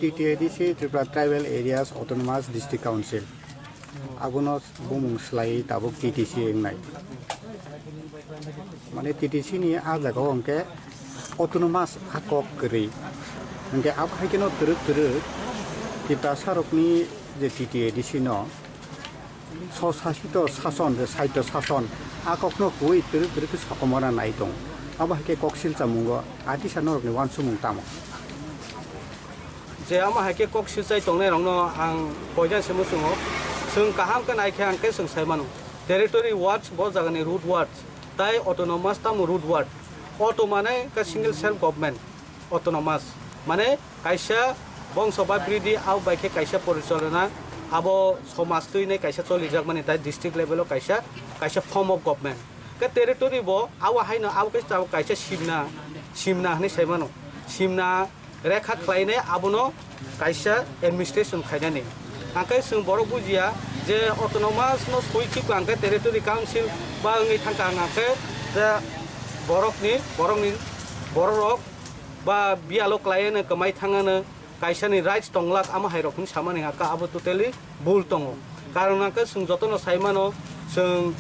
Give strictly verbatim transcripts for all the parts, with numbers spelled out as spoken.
T T A D C, Tripura Tribal Areas Autonomous District Council, abono bumung swlaiwi tabuk T T C wngnai. Mane T T C ni a jagao hwnkhe autonomous a kok kwrwi. Hwnkhe abo hai kheno twrwk twrwk Tiprasarokni je T T A D C no Swsasito sason, je saito sason, a kokno kuwi twrwk twrwk khe sokomorna nai tongo. Abo hai khe kok silchamungo atisa norokni uansukmung tamo? Je amo hai khe kok silchai tongnairokno ang poida se muchungo. Chwng kaham khe nai khe ang khe chwng sai mano. Territory words bo jagani root words. Tai autonomous tamo root word. Auto mane ka single self government. Autonomous, mane kaisa bongso ba bridi, abo bai khe kaisa porichalona, abo somaj twinai kaisa cholijakmani, tai district level o kaisa, kaisa form of government. Khe territory bo abo haino abo khe tabuk kaisa simna, simna hwnwi sai mano. Simna rekha khlainai abono kaisa administration khainani. Hwnkhe chwng borok bujiya je autonomous no soi thik hwnkhe territory council ba wngwi thangkha hwnkhe je borokni, borokni, bororok ba biyalo kwlaiano kwmai thangano kaisani rights tonglak amo hairok hwn samani haka abo totally bul tongo. Karon hwnkhe chwng jotono sai mano chwng,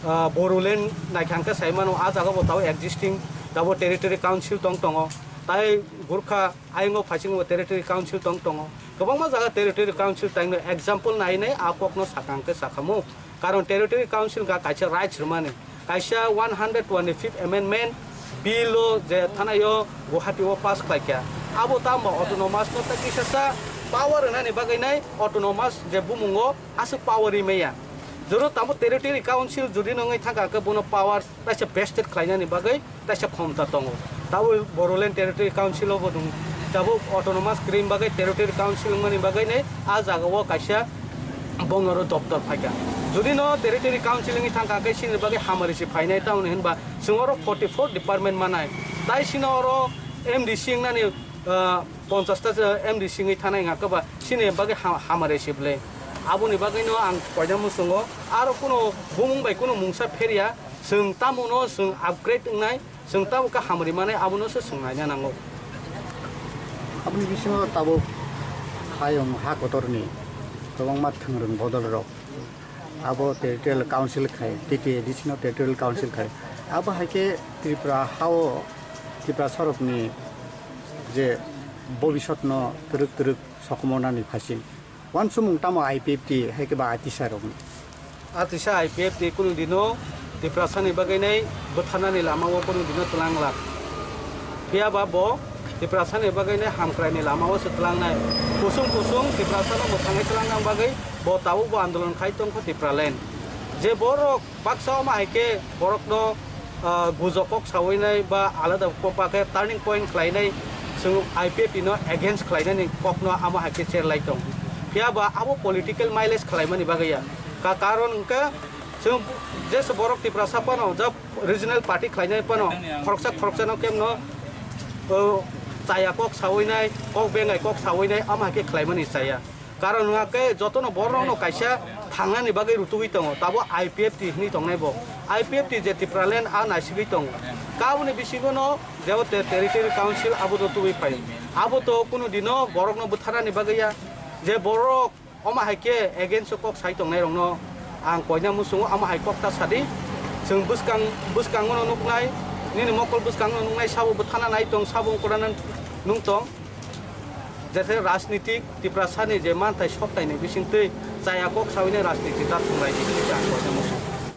ah, Bodoland naikha hwnkhe sai mano a jaga bo tabo existing tabo territory council tong tongo. Tai Gurkha ayungo phaisingo territory council tong tongo. Kwbangma jaga territory council taino example nai nai a kokno sakang khe sakhamu. Karon territory council ga kaisa rights rwmani. Kaisa one hundred twenty-fifth amendment bill o je thanaio Guwahati o pass khlaikha. Abo tamo autonomous no ta kisa sa power rwnani bagwi nai autonomous je bumungo aswk power ri maya. Joro tamo territory council jodi no wngwi thangkha khe bono power taisa vested khlainani bagwi taisa khomta tongo. Tabuk Bodoland Territory Council o bo dong, tabuk Autonomous Cream bagwi Territory Council wngmani bagwi nei a jaga o kaisa bongoro doptor phaikha. Jodi no Territory Council wngwi thangkha khe sini bagwi hamari se phainai tamoni hinba chwng oro forty four department manai. Tai sini oro M D C wngnani, ah, ponchash ta M D C wngwi thanai hwnkha ba sini bagwi ha-, hamari se bwle. Aboni bagwi no ang koina muchungo aro kuno bumung bai kuno mungsa pheria. Chwng tamo no chwng upgrade wngnai, chwng tamo khe hamri manai, abono se chwng naina nango. Aboni bisingo tabuk hayung ha kotorni kwbangma thwngrwng bodol rok abo territorial council khai, T T A D C no territorial council khai. Abo hai khe Tripura hao Tiprasa rokni je bobisot no twrwk twrwk sokomornani phaising. Uansukmung tamo I P F T hai khe ba atisa rokni? Atisa I P F T kunu dino Tiprasani bagwi nai bwtharnani lama o kunu dino twlang lak. Phiya ba bo Tiprasani bagwi nai hamkraini lama o se twlang nai. Kusung kusung Tiprasano mwthangwi twlang nang bagwi bo tabuk bo andolon khai tong kho Tipraland. Je borok baksa omo hai khe borokno, ah, gujok kok sawi nai ba alada kok ba khe turning point khlai nai, chwng I P F T no against khlai nani kokno amo hai khe cher lai tong. Phiya ba abo political mileage khlai mani bagwi ya. Ka karon hwnkhe chwng jesa borok Tiprasa phano, ja regional party khlai nai phano, khoroksa khoroksa no kemno, oh, chaya kok sawi nai, kok bengai kok sawi nai, amo hai khe khlai mani chaya. Karon wngkha khe jotono borokno kaisa thangnani bagwi rutugwi tongo, tabo I P F T hinwi tongnai bo. I P F T je Tipraland a naisigwi tongo. Kaboni bisingo no je o te-, Territory Council abo rutugwi phai. Abo to kunu dino borokno bwtharnani bagwi ya. Je borok omo hai khe against o kok sai tongnai rokno ang koina muchungo, omo hai kok ta sadi. Chwng bwskang, bwskango no nuknai, nini mokol bwskango no nuknai, sabo bwthana nai tong, sabo wngkora nang nung tong. Jese rajnitik Tiprasani je manthai soktaini bisingtwi chaya kok sawini rajniti ta thumlaidi hinwi ang koina muchungo.